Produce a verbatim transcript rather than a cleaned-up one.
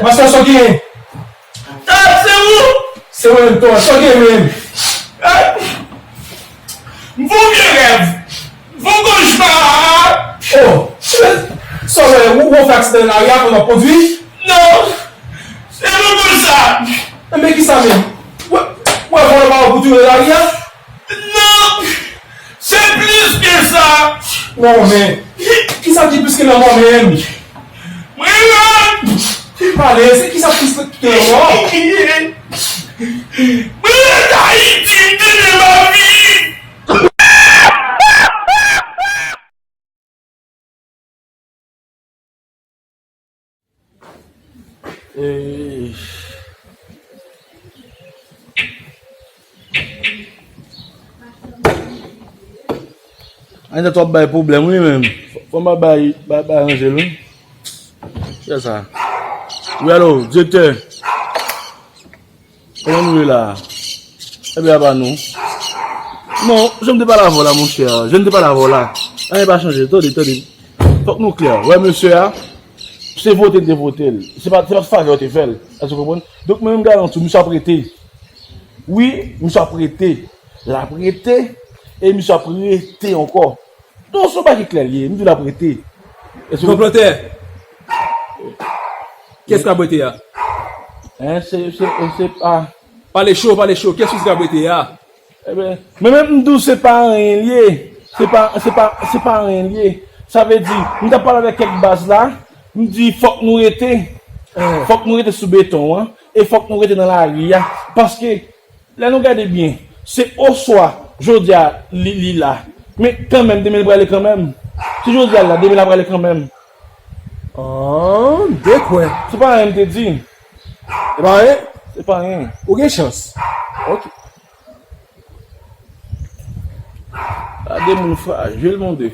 Pastè, sa w genyen? Sa se ou? Se mwen menm, Toma. Sa w genyen menm? M fè yon vye rèv. M fè yon kochma. Oh, sa w wè, ou, ou fè aksidan nan lari a pandan w ap kondwi? Non, se pa konsa. Enben, kisa menm? Ou wè, ou wè vòlò pa ou pou touye nan lari a? Non, se plis ke sa. Non, men, kisa ki plis ke lanmò menm? Mwen renmen. Pale, se kisa plis ke lanmò? Mwen ret Ayiti, m te dwe pa viv. Eh. Anita twò bay pwoblèm, wi, menm. Fò, fò m bay, bay, bay ranje l, wi. Kiyès sa? Wi, alo, direktè. Kòman nou ye la? Ebyen, apa nou? Non, jan m te pale avè w la, monchè. Jan m te pale avè w la. Anyen pa chanje. Tande, tande. Fòk nou klè. Wè, mesye a, se vote l te vote l. Se pa, se pa favè w te fè l. Èske w konprann? Donk, mwen menm, m garanti w, misye ap rete. Wi, misye ap rete. L ap rete. E misye ap rete ankò. Non, se yon bagay ki klè l ye. M di l ap rete. Èske w konplotè. Kiyès k ap rete a? Hein, se, se, se pa. Pale cho, pale cho. Kiyès ki ap rete a? Ebyen, mwen menm m di w se pa anyen l ye. Se pa, se pa, se pa anyen l ye. Sa vle di, m t ap pale avèk kèk baz la, m di fòk nou rete. Fòk nou rete sou beton an. E fòk nou rete nan lari a. Paske lè nou gade byen, se oswa jodi a li, li la. Men kanmenm, demen li prale kanmenm. Si jodi a li la, demen l ap prale kanmenm. An, m te kwè. Se pa anyen m te di. Se pa anyen? Se pa anyen. Ou gen chans. Ok. Gade moun frajil, mon Dye.